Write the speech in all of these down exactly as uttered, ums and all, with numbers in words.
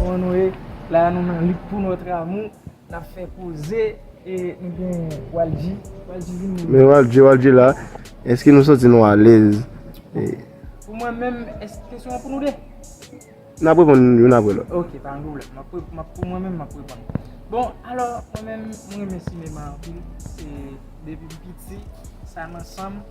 Kòman nou ye? La nou nan lit pou nòt amou. N ap fè koze e nou gen Walji. Walji vin. Men Walji, Walji la. Èske nou santi nou alèz? E Pou mwen menm, èske kesyon an pou nou de? N ap reponn youn apre lòt. Ok, pa gen pwoblèm. M ap re- m ap- pou mwen menm, m ap reponn. Bon, alò, mwen menm, mwen renmen sinema anpil. Se depi m piti, sa nan san m.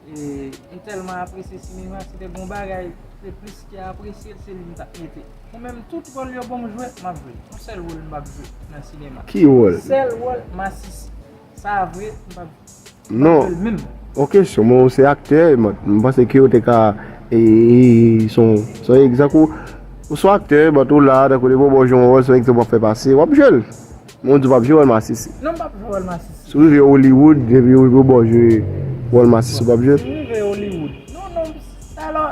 E m tèlman apresye sinema, si te gen yon bagay te plis ki apresye l, se li m t ap mete. Mwen menm, tout wòl yo ban m jwe, m ap jwe. Yon sèl wòl m p ap jwe nan sinema. Ki wòl? Sèl wòl, masisi. Sa vre, m p ap jwe. Non. M p ap jwe l menm. Ok, si w se aktè, mwen, m panse ke w te ka, e, e, se yon, se yon egzanp ou, ou se yon aktè, but ou la, tankou depi w ba w jwe yon wòl, se yon egzanp w ap fè pase, w ap jwe l. Men w di w p ap jwe wòl masisi. Non, m p ap jwe wòl masisi. Si w rive Hollywood, epi yo, yo ba w jwe wòl masisi, w p ap jwe? Si m rive Hollywood. Non, non, alò,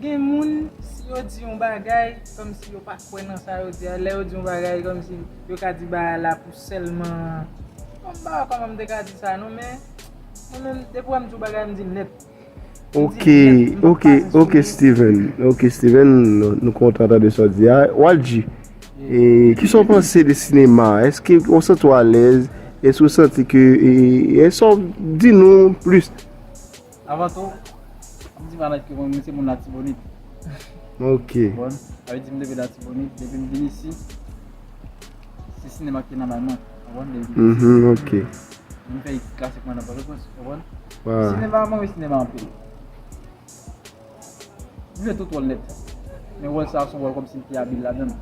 gen moun, si yo di yon bagay, kòmsi yo pa kwè nan sa yo di a, lè yo di yon bagay, kòmsi yo ka di bagay la pou sèlman, bon, m pa wè kòman m te ka di sa, non, men, mwen menm, depi w wè m di yon bagay, m di l nèt. Ok, ok, ok, Steven. Ok, Steven, nou, nou kontan tande sa w di a. Walji, e, kisa w panse de sinema? Èske w santi w alèz? Èske w santi ke, e, e, sa w di nou plis? Avan tou, m di malad ke mwen, mwen se moun Latibonit. Ok. Bon, sa vle di m leve Latibonit, depi m vin isi, se sinema ki nan may mwen. Konprann? Depi m vin isi. Mhm, ok. M fè klasik mwen nan Pòtoprens, konprann? Sinema, mwen renmen sinema anpil. M jwe tout wòl nèt. Men wòl sa a se yon wòl kòmsi m te abil ladan l.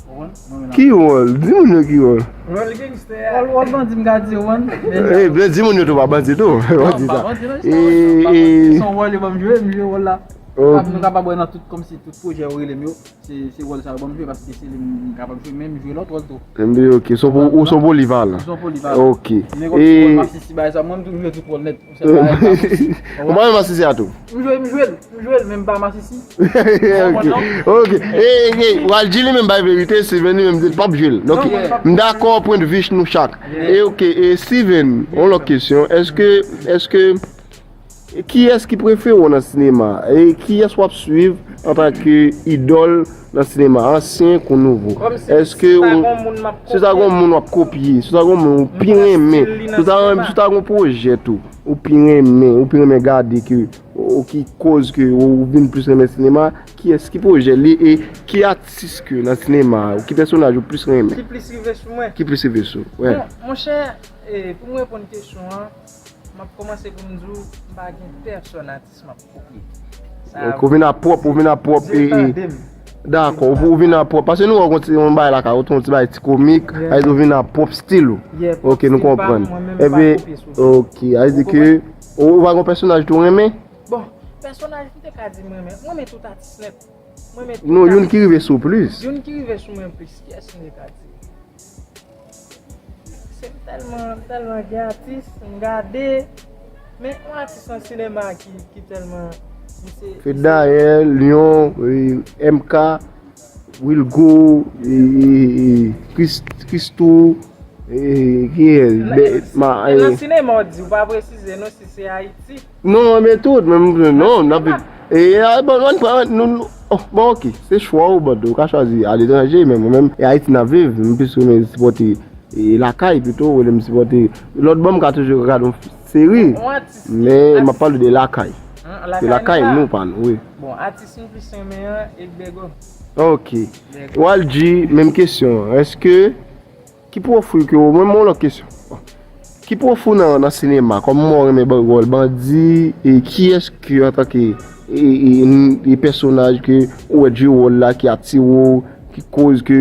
Konprann? Mwen menm. Ki wòl? Di moun yo ki wòl. Wòl gangstè a. Wòl, wòl bandi m ka di, konprann? Men Eh, bandi, moun yo tou pa bandi tou. Non, m pa bandi, non, jistèman, m pa bandi. Se yon wòl yo ban m jwe, m jwe wòl la. Ok. Nou kapab wè nan tout, kòmsi tout pwojè yo rele m yo. Se, se wòl sa yo ban m jwe, paske se li m kapab jwe, men m jwe lòt wòl tou. Enben, ok. Se yon po-, ou se yon polivalan. Se yon polivalan. Ok. Men kòm se wòl masisi bagay sa, mwen, m toujou jwe tout wòl nèt. Ou pa renmen masisi a tou? M jwe, m jwe l, m jwe l, men m pa masisi. Ok. Ok. E, e, Walji li menm bay verite, Steven li menm di l p ap jwe l. Ok. Non, mwen p ap. M dakò, pwendvi nou chak. Yeah. E, ok, e Steven, yon lòt kesyon. Èske, èske E kiyès ki prefere w nan sinema? E kiyès w ap swiv antanke idòl nan sinema, ansyen kou nouvo? Èske ou, si w ta gen yon moun w ap kopye, si w ta gen yon moun ou pi renmen, si w ta gen, si w ta gen yon pwojè tou, ou pi renmen, ou pi renmen gade ke, ou ki koz ke ou vin plis renmen sinema, kiyès ki pwojè li e ki atis ke nan sinema, ou ki pèsonaj ou plis renmen? Ki plis rive sou mwen? Ki plis rive sou ou? Bon, monchè, e, pou m reponn kesyon an, m ap kòmanse pou m di w, m pa gen pèsòn atis m ap kopye. Sa, ok, ou vin a pwòp, ou vin a pwòp, e, e, dakò, ou, ou vin a pwòp. Paske nou wè yon ti, yon bagay lakay ou, yon ti bagay ti komik, sa vle di ou vin a pwòp stil ou. Ok, nou konprann. Epi, ok, sa vle di ke ou, ou pa gen pèsonaj tou renmen? Bon, pèsonaj m te ka di m renmen, m renmen tout atis nèt. M renmen tout atis. Non, youn ki rive sou ou plis. Youn ki rive sou mwen plis, kiyès m te ka di? Se m tèlman, m tèlman gen atis, m gade, men yon atis nan sinema ki, ki tèlman, misye, Fednaelle, Lion, e, M K, Wilgo, e, e, e, Chris-, Christo, e, kiyès? Nan, e, ma, e, nan sinema w di, ou pa presize non si se Ayiti. Non, men tout, men, non, n ap viv. E, a, bon, ann pran, nou, nou, oh, bon, ok, se chwa w, but ou ka chwazi aletranje, men mwen menm, e Ayiti n ap viv, m plis renmen sipòte, e, lakay pito, olye m sipòte lòt bò, m ka toujou gade yon seri, men m ap pale de lakay. Se lakay nou, pa nou, wi. Bon, atis m plis renmen an, Egbergo. Ok. Egbergo. Walji, menm kesyon an, èske Ki pwofil ke w, mwen, mwen, lòt kesyon. Ki pwofil nan, nan sinema, kòm mwen renmen ban-, wòl bandi, e kiyès ke, antanke, e, e, e, e pèsonaj ke ou wè jwe wòl la, ki atire w, ki koz ke,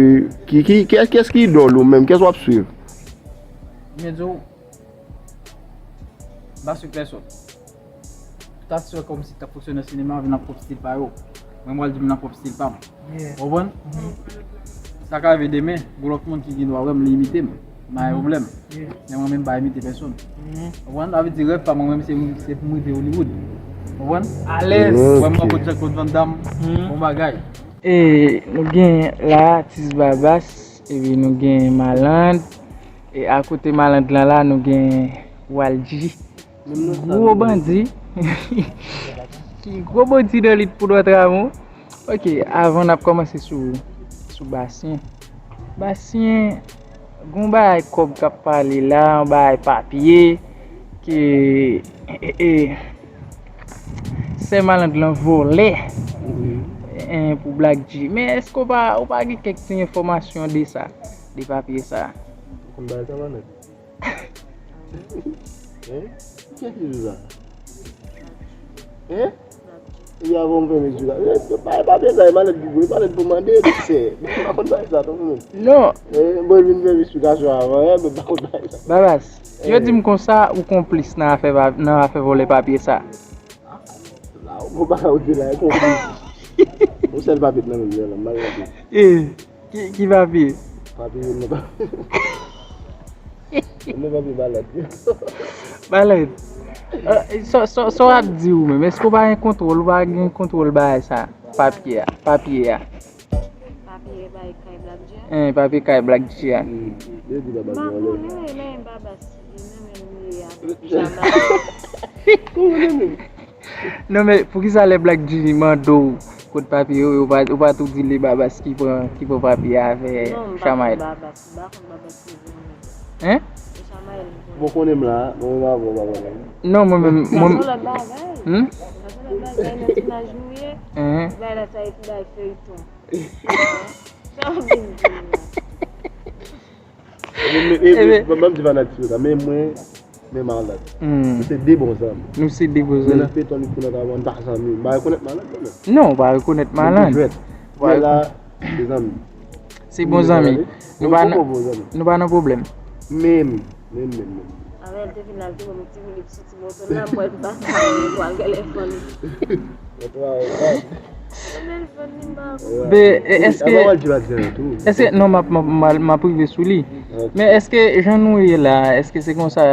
ki, ki, ki, kiyès ki idòl ou menm, kiyès w ap swiv? Mwen di w, m pa swiv pèsòn. Tout aktè kòmsi k ap fonksyone nan sinema vin nan pwòp stil pa yo. Mwen, m pral di m nan pwòp stil pa m. Ou konprann? Sa ka rive demen, gon lòt moun ki gen dwa wè m, li imite m. M pa gen pwoblèm. Men mwen menm, m pa imite pèsonn. Ou konprann? Sa vle di rèv pa mwen menm, se, se pou m rive Hollywood. Ou konprann? Alèz. Wè m rankontre Jean-Claude Van Damme, bon bagay. E nou gen la atis Babas, epi nou gen Maland. E akote Maland lan la, nou gen Walji. Gwo bandi. Ki gwo bandi nan lit pou dwat amou. Ok, avan n ap kòmanse sou Sou Basyen. Basyen, gon bagay kòb k ap pale la, yon bagay papye, ke, e, e, sè malandran vòlè, e, pou Black G. Men èske w pa, ou pa gen kèk ti enfòmasyon de sa, de papye sa? Ou konn bagay sa, malandran? Hein? Kiyès ki di sa? Hein? Epi avan m fèmen sou la. Eh, pa, pa bezwen, malèt pou, malèt pou mande, doktè. Mwen pa konn bagay sa, non, mwen menm. Non. Eh, mwen vin fèmen sou gason avan, eh, mwen pa konn bagay sa. Babas, yo di m konsa, ou konplis nan afè pa, nan afè vòlè papye sa. La, ou pa ka di la, e konplis. Yon sèl papye nan men m, la, m pa konplis. Eh. Ki, ki papye? Papye, non, pa. Non, papye malad. Malad. Eh, sa, sa, sa w ap di ou menm? Èske w pa gen kontwòl, ou pa gen kontwòl bagay sa? Papye a, papye a. Papye bay kay Black G a? Eh, papye kay Black G a. Hmm. Yo di baba gen anlè. M pa konnen, men, men, baba, si, men, men, li a, Jamal. Kòman menm? Non, men poukisa lè Black G mande w kot papye yo, ou pa, ou pa tou di li Babas ki pran, ki pran papye a avè Chamael? Non, m pa konn Babas, m pa konn Babas ki vini. Hein? E Chamael m konnen. Bon, konnen m la, mwen pa bon, pa konnen. Non, mwen menm, mwen. Sa se yon lòt bagay. Hmm? Sa se yon lòt bagay, nan ti naj nou ye. Hein? Bagay la sa e ti bagay feyton. Sa w vin di m la? Ebyen, ban m di fanatik yo sa, men mwen, men Marlon. Hmm. Nou se de bon zanmi. Nou se de bon zanmi. Men nan feyton li pou nan travay, nou pa zanmi. M pa rekonèt Marlon, non, men. Non, ou pa rekonèt Marlon. Nou jwèt. Men la, se zanmi. Se bon zanmi. Nou pa nan, nou pa nan pwoblèm. Menm, menm, menm, menm. Avè l te vin la, l te ban m ti woulib sou ti moto l la, m wè l pa sa, m pral telefòn li. Mwen pa, mwen pa. Men, e, èske, èske, non, m ap, m ap, m ap, m ap rive sou li. Ok. Men èske jan nou ye la, èske se konsa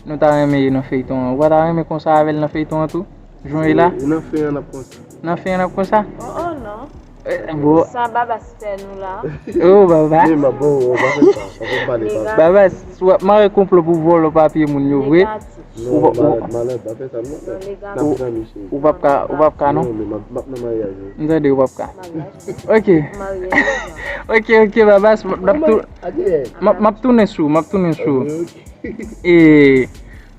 nou ta renmen ye nan feyton an? Ou pa ta renmen konsa avè l nan feyton an tou? Jan w ye la? E nan fen an n ap konsa. Nan fen an n ap konsa? Oh, oh, non. Eh, bon. Sa Babas fè nou la. Oh, Babas. Men, m ap, bon, w pa fè sa, w pa fè m pale, papa. Babas, si w ap mare konplo pou vòlò papye moun yo vre. Negatif. Non, malad, malad, pa fè sa, non. Non, negatif. N ap zanmi, cheri. Ou p ap ka, ou p ap ka, non? Non, men m ap, m ap nan maryaj, wi. M tande, ou p ap ka. Maryaj. Ok. Maryaj. Ok, ok, Babas, m ap, m ap tou-, m ap, m ap tounen sou, m ap tounen sou. Ok, ok. E,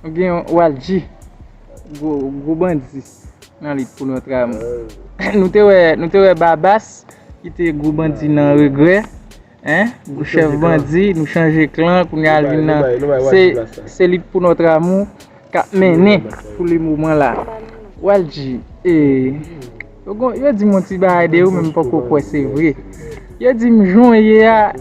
nou gen yon Walji, gwo, gwo bandi nan lit pou Nòtramou. Nou te wè, nou te wè Babas, ki te gwo bandi nan Regrè, hein? Gwo chèf bandi, nou chanje klan, kounye a l vin nan, se, se lit pou Nòtramou k ap mennen pou le moman la. Walji, e, yo gon, yo di m yon ti bagay de ou, men m poko kwè se vre. Yo di m jan w ye a,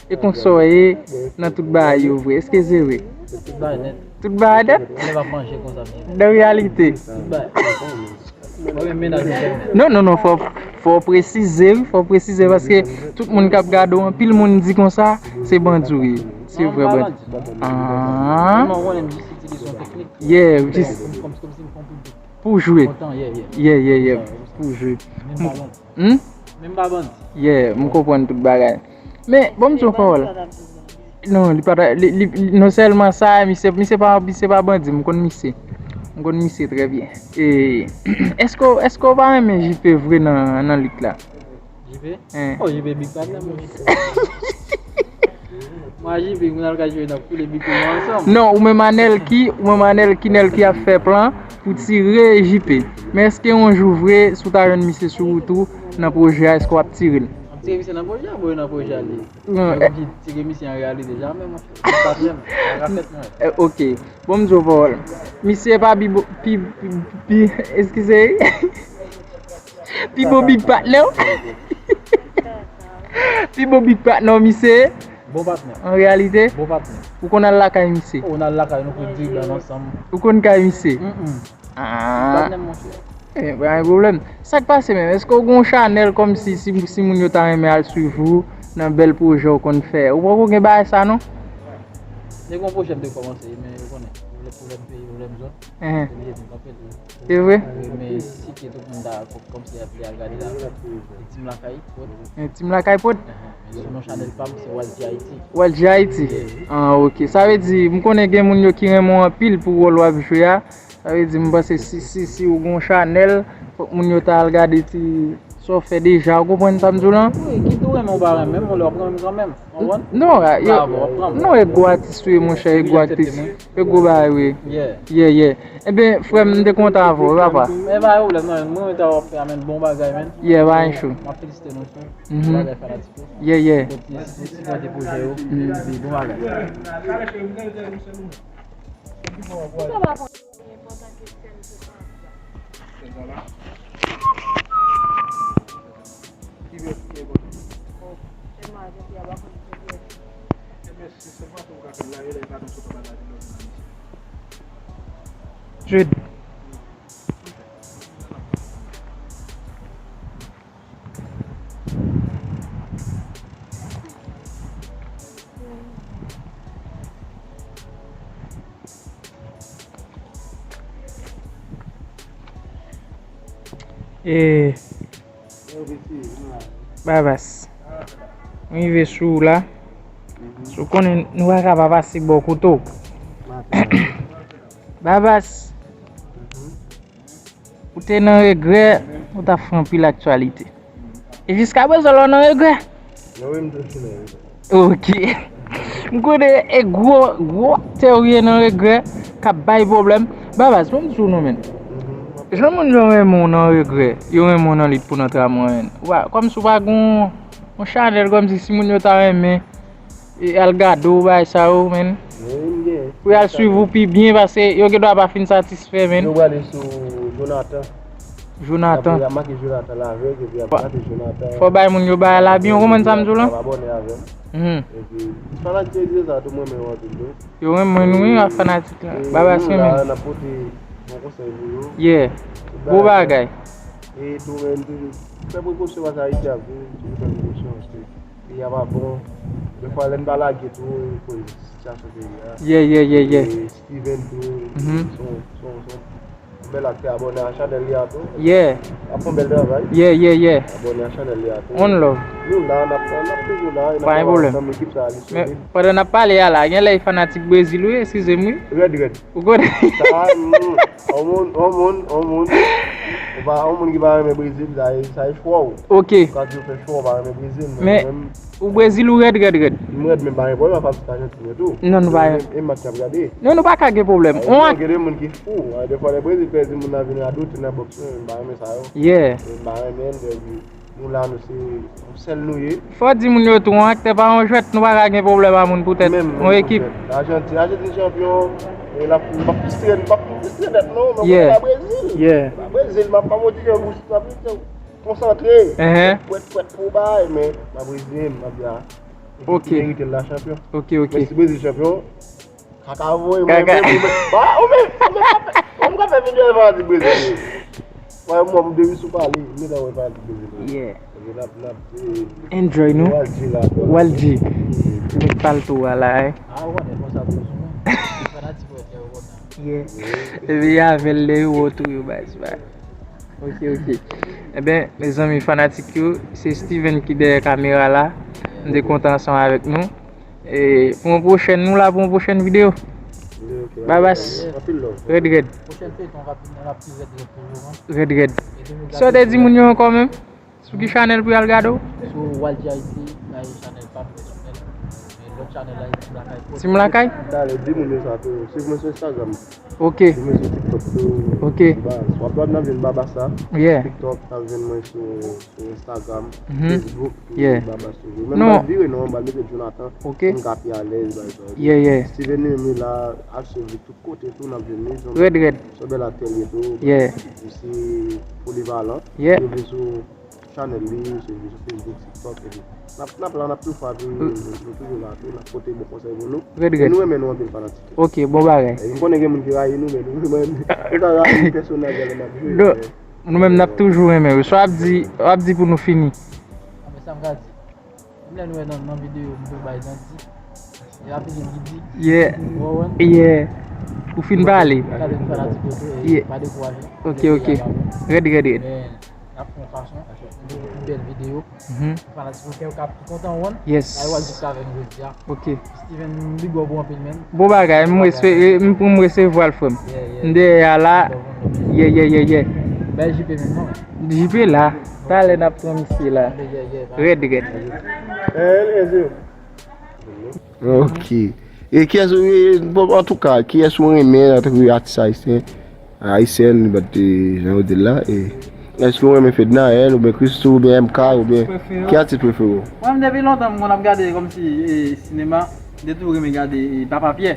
e konsa w ye nan tout bagay yo vre. Èske se vre? Tout bagay nèt. Tout bagay nèt? Mwen pa manje konsa, men. Nan reyalite. Tout bagay. Mwen menm mennaj mwen fèmen. Non, non, non, fò, fò w presize, wi, fò w presize, paske tout moun k ap gade w, anpil moun di konsa, se bandi w ye. Se vrè bandi. Ah. Mwen konnen m jis itilize yon teknik. Yeah, jis. Kòm, kòm, kòm si m fè yon piblik. Pou jwe. Kontan, yeah, yeah. Yeah, yeah, yeah. Pou jwe. Men m pa bandi. Hmm? Men m pa bandi. Yeah, m konprann tout bagay. Men, bon, m di yon pawòl. Non, li pa ta, li, li, li, non sèlman sa, misye, misye pa, misye pa bandi, m konn misye. M konn misye trè byen. E, èske, èske w pa renmen J P vre nan, nan lit la? J P? Hein. Oh, J P big partner, mwen. Mwen a J P, moun al ka jwe nan koule big nou ansanm. Non, ou menm a Nelky, ou menm a Nelky, Nelky ap fè plan pou tire J P. Men èske yon jou vre, si w ta jwenn misye sou wout ou, nan pwojè a, èske w ap tire l? M ap tire misye nan pwojè a, bon, nan pwojè a li. Non, mwen, eh, m di tire misye an reyalite, jamè, monchè. Patnè m, pa ka fèt, mwen. Eh, ok. Bon, m di w pawòl. Misye pa pi bo-, pi, pi, pi, eskize. Pi bon big patnè w. Pi bon big patnè w, misye. Bon patnè. An reyalite, bon patnè. Ou konn al lakay misye. Ou konn al lakay nou pou drible ansanm. Ou konn kay misye. Mm, mm. Ah. Patnè m, monchè. Eh, pa gen pwoblèm. Sa k pase menm? Èske w gen yon chanèl kòmsi si, si moun yo ta renmen al swiv ou nan bèl pwojè w konn fè? Ou poko gen bagay sa non? Nèg yon pwojè m te kòmanse, men ou konnen, pwoblèm, pwoblèm peyi, pwoblèm zòn. Enhen. Oblije vin kanpe l. Se vre? Wi, men si ke tout moun ta kò-, kòmsi ap vle al gade la, e Team Lakay Pod. E Team Lakay Pod? Enhen. Men sou non chanèl pa m, se Walji Ayiti. Walji Ayiti? Yeah. Ah, ok. Sa vle di, m konnen gen moun yo ki renmen w anpil pou wòl w ap jwe a. Sa vle di, m panse si, si, si ou gon chanèl, fòk moun yo ta al gade ti Sa w fè deja, ou konprann sa m di w lan? Wi, kit ou renmen ou pa renmen, men yon lè w ap renmen m kanmenm. Ou konprann? Non, yo, non, e gwo atis wi, monchè, e gwo atis. E gwo bagay wi. Yeah. Yeah, yeah. Ebyen, frè m, m te kontan avè w, papa. E pa yon pwoblèm, non, mwen, mwen ta w ap fè a, men bon bagay, men. Yeah, pa yon chou. M ap felisite nou, frè. Mhm. Bon bagay, fanatik yo. Yeah, yeah. Kontinye sipòte pwojè yo. Mm. Epi bon bagay. Jude. E Babas, m rive sou ou la. Si w konnen nou pa ka pa pase bò kote w. Babas, ou te nan regrè, ou t ap fè anpil aktyalite. E jiskaprezan la w nan regrè? Mwen wi, m toujou nan regrè. Ok. M konnen e gwo, gwo aktè w ye nan regrè k ap bay pwoblèm. Babas, ban m di w non, menn. Jan moun yo renmen w nan regrè, yo renmen w nan lit pou nan tramway, menn. Wa, kòmsi w pa gon yon chanèl, kòmsi si moun yo ta renmen e al gade w, bagay sa yo, menn. Wi, m gen. Pou y al swiv ou pi byen, paske yo gendwa pa fin satisfè, menn. Yo prale sou Jonathan. Jonathan. Apre, y ap make Jonathan la avèk, epi y ap make Jonathan. Fò bay moun yo bagay la byen, ou konprann sa m di w lan? Y ap abòne avè m. Mhm. Epi, fanatik yo di sa tou, mwen renmen yo anpil tou. Yo renmen nou wi, ak fanatik la. Baba nou la, n ap pote bon konsèy pou yo. Yeah. Bon bagay. E tou, menn, toujou fè prekosyon, paske Ayiti ap vin, toujou fè prekosyon, paske peyi a pa bon. Defwa, lè n pa lage tou, e koz sitiyasyon peyi a. Yeah, yeah, yeah, yeah. E Steven tou, mhm, son, son, son, yon bèl aktè, abòne a chanèl li a tou. Yeah. Ap fè yon bèl travay. Yeah, yeah, yeah. Abòne a chanèl li a tou. One love. Nou la, n ap, n ap toujou la, e n ap travay ansanm, ekip sa a, li solid. Men pandan n ap pale a la, gen lè e fanatik Brezil wi, eskize m wi. Rèd, rèd. Ou konnen? Sa, mm, yon moun, yon moun, yon moun. Ou pa, yon moun ki pa renmen Brezil, sa e, sa e chwa w. Ok. Ou ka di w fè chwa w pa renmen Brezil, men ou menm. Ou Brezil ou rèd, rèd, rèd. M rèd, men pa gen pwoblèm, ap ap Ajantin yo tou. Non, nou pa. E, e match n ap gade. Non, nou pa ka gen pwoblèm. Gen de moun ki fou. Defwa, lè Brezil pèdi, moun nan vin radote nan bòks yo, men m pa renmen sa yo. Yeah. Men m pa renmen, epi nou la, nou se yon sèl nou ye. Fò di moun yo tou, yon aktè pa yon jwèt, nou pa ka gen pwoblèm a moun poutèt yon ekip. Ajantin, Ajantin chanpyon, e l ap, m p ap fristre, m p ap fristre nèt non, men mwen pa Brezil. Yeah. Pa Brezil, m ap pa motive w, m ap konsantre. Pwèt, pwèt pou bay, men m ap rezeye m, m ap di a. Ekip ki merite l la chanpyon. Ok, ok. Men si Brezil chanpyon, kaka voye mwen menm, ou menm, ou menm, ou menm ka fè videyo evanjil Brezil. Wè, mwen, m depi sou pale, m gentan wè evanjil Brezil. Yeah. N ap, n ap, eh, enjoy nou. Walji la, Walji. Nèg palto a la, eh. Ah, ou konnen, konsa tou sou mwen. Fanatik wè lè yo kontan. Yeah. Epi avè l lè yo wè w tou yo baz, baz. Ok, ok. Ebyen, mezanmi, fanatik yo, se Steven ki dèyè kamera la. M te kontan ansanm avèk nou. E, pou yon pwochèn, nou la pou yon pwochèn videyo. Babas. Rèd, rèd. Pwochèn feyton va pi, va pi rèd, rèd toujou, hein. Rèd, rèd. Sa w te di moun yo ankò menm? Sou ki chanèl pou y al gade w? Sou Walji Ayiti, la e chanèl pa m pèsonèl. Men lòt chanèl la, e Team Lakay. Team Lakay? Talè, di moun yo sa tou. Swiv mwen sou Instagram. Ok. Swiv mwen sou TikTok tou. Ok. Baz. W ap, w ap nan vin Babasa. Yeah. TikTok, n ap jwenn mwen sou, sou Instagram, Facebook, tou Babas toujou. Men m pral vire non, m pral mete Jonathan. Ok. Pou m ka pi alèz, baz. Yeah, yeah. Steven Nehemi la, al swiv li tout kote tou, n ap jwenn li. Rèd, rèd. Se yon bèl aktè li ye tou. Yeah. Li se polivalan. Yeah. Li vin sou chanèl li, sou, sou Facebook, TikTok, epi n ap, n ap la, n ap toujou frape, nou, nou toujou la tou, n ap pote bon konsèy pou nou. Rèd, rèd. E nou renmen nou anpil fanatik yo. Ok, bon bagay. E m konnen gen moun ki rayi nou, men nou, nou, nou ta rayi pèsonaj la n ap jwe. Non, nou menm n ap toujou renmen w. Sa w ap di, w ap di pou nou fini. A, men sa m ka di. Menm lè nou wè nan, nan videyo, m tou bay nan di. E apil moun ki di. Yeah. Ou konprann? Yeah. Ou fin pale. Gade nou fanatik yo tou, e pa dekouraje. Ok, ok. Rèd, rèd, rèd. Men, n ap fè yon fason, yon bèl videyo. Fanatik yo, kè yo ka pi kontan wè n. Yes. Sa yo al jis avè nou jodi a. Ok. Steven, big up ou anpil, menn. Bon bagay, m respe-, m, m resevwa l, frè m. Yeah, yeah. M dèyè a la. Love, love. Yeah, yeah, yeah, yeah. Bay J P menm non. J P la. Talè n ap pran misye la. Rèd, rèd. Ok. E kiyès, e, bon, antouka, kiyès ou renmen antanke atis ayisyen? Ayisyèn, but, e, jan yo di l la, e, èske ou renmen Fednaelle, oubyen Christoo, oubyen M K, oubyen ki atis prefere w? Mwen, depi lontan, m konn ap gade kòmsi, e, sinema, m te toujou renmen gade, e, Papa Pyè.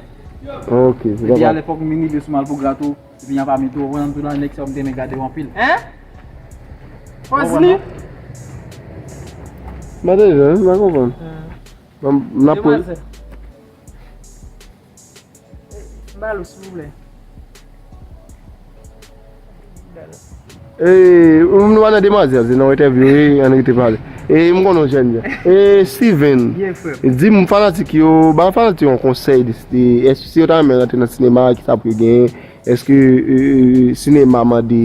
Ok, se Epi Papa. A lèpòk, m vin rive sou Malpougra tou, epi Papa Pyè tou, ou konprann tou la, nèg sa yo m te renmen gade yo anpil. Hein? Fozli? Mwen te jwenn, mwen konprann. Mwen, m ap Demwazèl. Balo, silvouplè. E, nou pa nan demwazèl, se nan entèvyou, wi, ann rete pale. E, m konnen w jèn jan. E, Steven, di m fanatik yo, ba fanatik yo yon konsèy, de, de, èske si yo ta renmen rantre nan sinema, kisa pou yo genyen? Èske, e, e, sinema mande,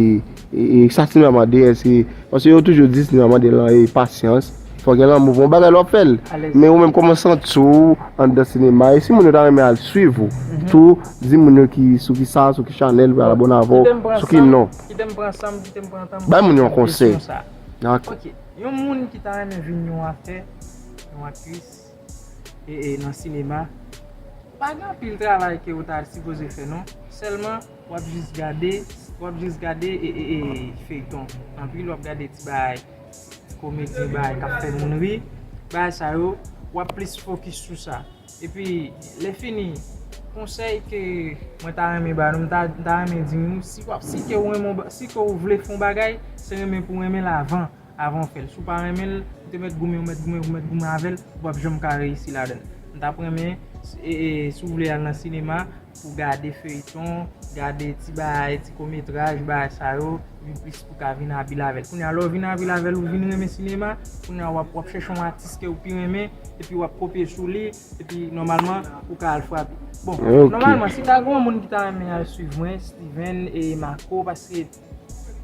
e, e, sa sinema mande, èske, paske yo toujou di sinema mande lan, e, pasyans, fò gen lanmou pou yon bagay lè w ap fè l. Men ou menm, kòman w santi w anndan sinema? E si moun yo ta renmen al swiv ou, tou, di moun yo ki, sou ki sa, sou ki chanèl, pou y al abòne avè w, sou ki non. Kite m pran san m, kite m pran tan m. Bay moun yo yon konsèy. Dakò. Ok, yon moun ki ta renmen vin yon aktè, yon aktris, e, e, nan sinema, pa gen anpil travay ke ou ta sipoze fè non. Sèlman, w ap jis gade, w ap jis gade, e, e, e, feyton. Anpil, w ap gade ti bagay, komedi, bagay k ap fè moun ri. Bagay sa yo, w ap plis fokis sou sa. Epi, lè fini, konsèy ke mwen ta renmen ba nou, m ta, m ta renmen di nou, si w ap, si ke w renmen, si ke w vle fè yon bagay, se renmen pou w renmen l avan, avan w fè l. Si w pa renmen l, ou te mèt goumen, ou mèt goumen, ou mèt goumen avè l, ou p ap janm ka reyisi ladan l. M t ap renmen, e, e, si w vle al nan sinema, pou gade feyton, gade ti bagay, ti kometraj, bagay sa yo, epi plis pou ka vin abil avè l. Kounye a, lè w vin abil avè l, ou vin renmen sinema, kounye a, w ap, w ap chèche yon atis ke w pi renmen, epi w ap kopye sou li, epi nòmalman, ou ka al frape. Bon, nòmalman, si ta gen yon moun ki ta renmen al swiv mwen, Steven e Marco, paske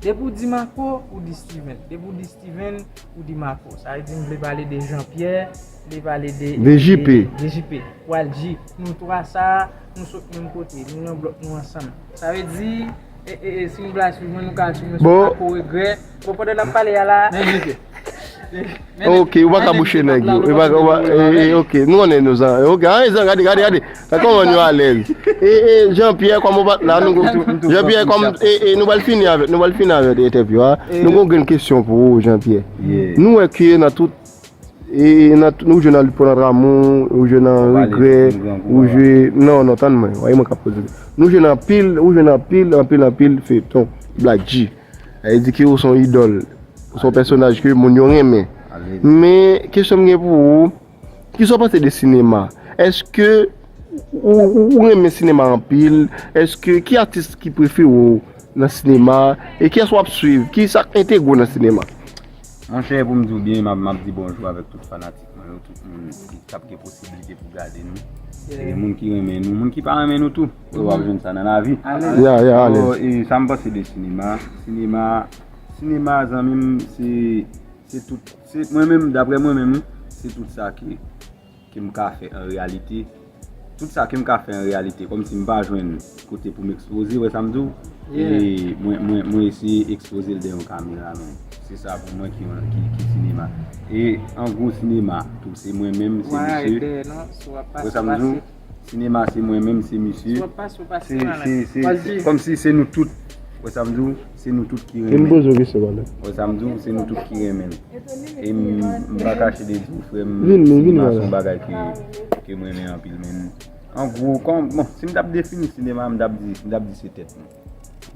depi w di Marco, ou di Steven. Depi w di Steven, ou di Marco. Sa vle di m vle pale de Jean Pierre, m vle pale de, de J P. De, de J P. Walji, nou twa sa, nou sot menm kote, nou nan blòk nou ansanm. Sa vle di, e, e, e, si nou vle al swiv mwen, nou ka al swiv mwen sou Marco Regret. Bon, pandan n ap pale a la. Men J P. Ok, ou pa ka bouche nèg yo. Ou pa, ou pa, e, e, ok, nou konnen nou sa. Ok, a, gade, gade, gade. Sa kòman nou alèz. E, e, Jean Pierre, kòman ou pa la, nou, Jean Pierre, kòm, e, e, nou pral fini avèk, nou pral fini avèk entèvyou a. Nou gon grenn kesyon pou ou, Jean Pierre. Nou wè ke nan tout, e, nan tout, nou jwe nan Lit pou Nòt Amou, ou jwe nan Regrè, ou jwe, non, non, tann mwen, wè mwen k ap poze. Nou jwe nan anpil, ou jwe nan anpil, anpil, anpil feyton, Black G. Sa vle di ke ou se yon idòl. Ou se yon pèsonaj ke moun yo renmen. Men, kesyon m gen pou ou, kisa w panse de sinema? Èske ou, ou, ou renmen sinema anpil? Èske, ki atis ki prefere w nan sinema? E kiyès w ap swiv? Kisa k entegre w nan sinema? Monchè, pou m di w byen, m ap, m ap di bonjou avèk tout fanatik mwen yo, tout moun ki, k ap gen posiblite pou gade nou. E moun ki renmen nou, moun ki pa renmen nou tou. Yo, w ap jwenn sa nan lavi. Ya, ya, alèz. So, e sa m panse de sinema. Sinema, sinema, zanmi m, se, se tout, se, mwen menm, daprè mwen menm, wi, se tout sa ke, ke m ka fè an reyalite. Tout sa ke m ka fè an reyalite, kòmsi m pa jwenn kote pou m ekspoze, wè sa m di w? E mwen, mwen, mwen eseye ekspoze l dèyè yon kamera, men se sa pou mwen ki, ki, ki sinema. E an gwo, sinema tou, se mwen menm, se misye. Wè sa m di w? Sinema se mwen menm, se misye. Se, se, se, se kòmsi se nou tout. Wè sa m di w? Se nou tout ki renmen. Vin poze w kesyon, pale. Wè sa m di w? Se nou tout ki renmen l. E m, m pa kache de di w, frè m, sinema se yon bagay ke, ke m renmen anpil, men an gwo, kòm, bon, si m t ap defini sinema, m t ap di, m t ap di se tèt nou.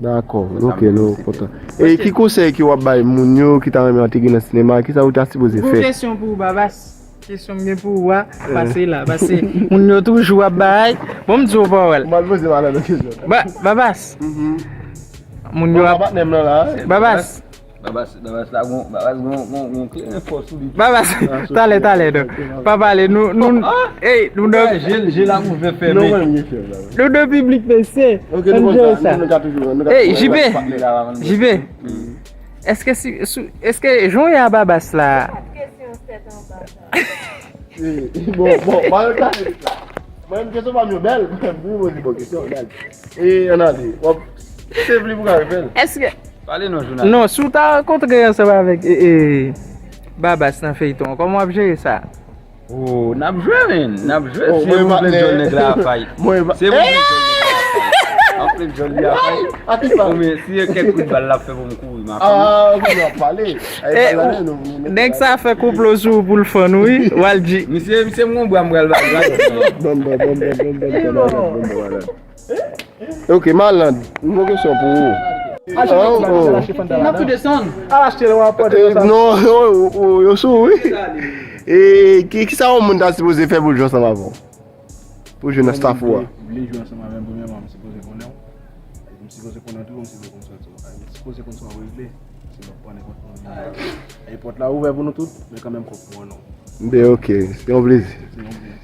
Dakò, ok, nou kontan. E ki konsèy ke w ap bay moun yo ki ta renmen antre nan sinema, kisa yo ta sipoze fè? Gwo kesyon pou ou, Babas. Kesyon m gen pou ou a, pase la, pase moun yo toujou ap bay. Bon, m di w pawòl. M al poze Malando kesyon. Ba-, Babas. Moun yo ap, Babas. Babas, Babas la gon, Babas gon, gon, gon kleren fò sou li. Babas, talè, talè, non. Pa pale, nou, nou, ey, nou nan je l, je l ap ouvè fèmen. Nou nan piblik, mesye. Ann jere sa. Ey, J P, J P. Èske si, sou, èske jan w ye a Babas la? Bon, bon, mwen menm kesyon pa m yo bèl, mwen menm wi, mwen di bon kesyon bèl. E ann ale, w ap save li pou ka repèl. Èske, Pale non, jounalis. Non, si w ta rankontre ansanm avèk e, e, Babas nan feyton an, kòman w ap jere sa? Oh, n ap jwe, men. N ap jwe. Oh, si mwen, yo pa plen djòl nèg la a fay. Mwen, mwen, si yo plen djòl nèg la a fay. An plen djòl li a fay. A ki pa? Ou men, si yo kèk kout bal l ap fè pou m kouri, m ap kouri. Ah, ok, n ap pale. Ay, eh, pale, nou, nou, nèg sa fè konplo sou ou pou l fann ou, wi. Walji. Misye, misye, m gon bra, m pral ba l. Bon, bon, bon, bon, bon, bon, bon, bon, bon, bon, bon. Ok, Maland, m gon kesyon pou ou. Oh, oh. N ap tou desann. Al achte l, w ap pote yo sa. Non, yo, yo, yo sou, wi. E, ki, ki sa yon moun ta sipoze fè pou l jwe ansanm avè w? Pou jwe nan staff ou a? Vle jwe ansanm avè m, premyèman, m sipoze konnen w. M sipoze konnen w tou, m sipoze konn sa w, m sipoze konn sa w regle. Se lòt pwa nenpòt moun vini. E pòt la ouvè pou nou tout, men kanmenm fòk pou non. Ben, ok, se yon plezi. Se yon plezi.